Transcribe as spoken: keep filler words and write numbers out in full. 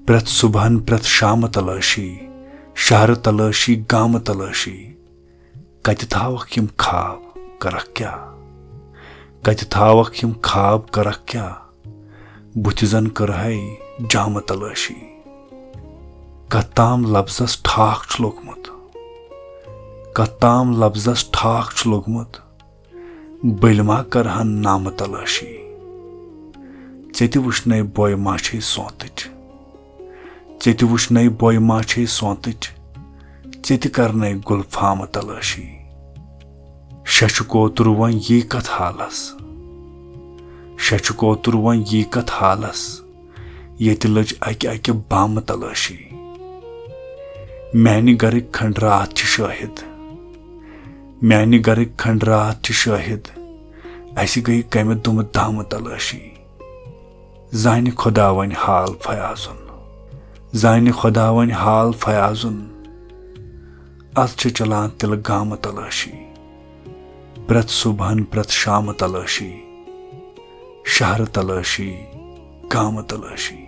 پرٛٮ۪تھ صُبحن، پرٛٮ۪تھ شامہٕ تلٲشی، شہرٕ تلٲشی، گامہٕ تلٲشی۔ کتہِ تھاوکھ یِم خواب، کرکھ کیٛاہ؟ کتہِ تھاوکھ یِم خواب، کرکھ کیٛاہ؟ بُتھِ زن کٔرہے جامہٕ تلٲشی۔ کتھ تام لفظس ٹھاکھ چھُ لوٚگمُت، کتھ تام لفظس ٹھاکھ چھُ لوٚگمُت۔ بٔلۍ ما کرہن نامہٕ تلٲشی؟ ژےٚ تہِ وٕچھنے بۄے ما چھے سونتٕچ، ژےٚ تہِ وٕچھنے بۄے ما چھے سونتٕچ، ژےٚ تہِ کرنے گُلفامہٕ تلٲشی۔ شےٚ چھُ کوتُر وۄنۍ یی کتھ حالس، شےٚ چھُ کوتُر وۄنۍ یی کتھ حالس، ییٚتہِ لٔج اکہِ اکہِ بامہٕ تلٲشی۔ میانہِ گرٕکۍ کھنڈرات چھِ شٲہد، میانہِ گرٕکۍ کھنڈرات چھِ شٲہد، اسہِ گٔے کمہِ دُمہٕ دامہٕ تلٲشی۔ زانہِ خۄدا وۄنۍ حال فیاضُن، زانہِ خۄدا وۄنۍ حال فیاضُن۔ از چھِ چلان تِلہٕ گامہٕ تلٲشی، پرٛٮ۪تھ صُبحن پرٛٮ۪تھ شامہٕ تلٲشی، شہرٕ تلٲشی، گامہٕ تلٲشی۔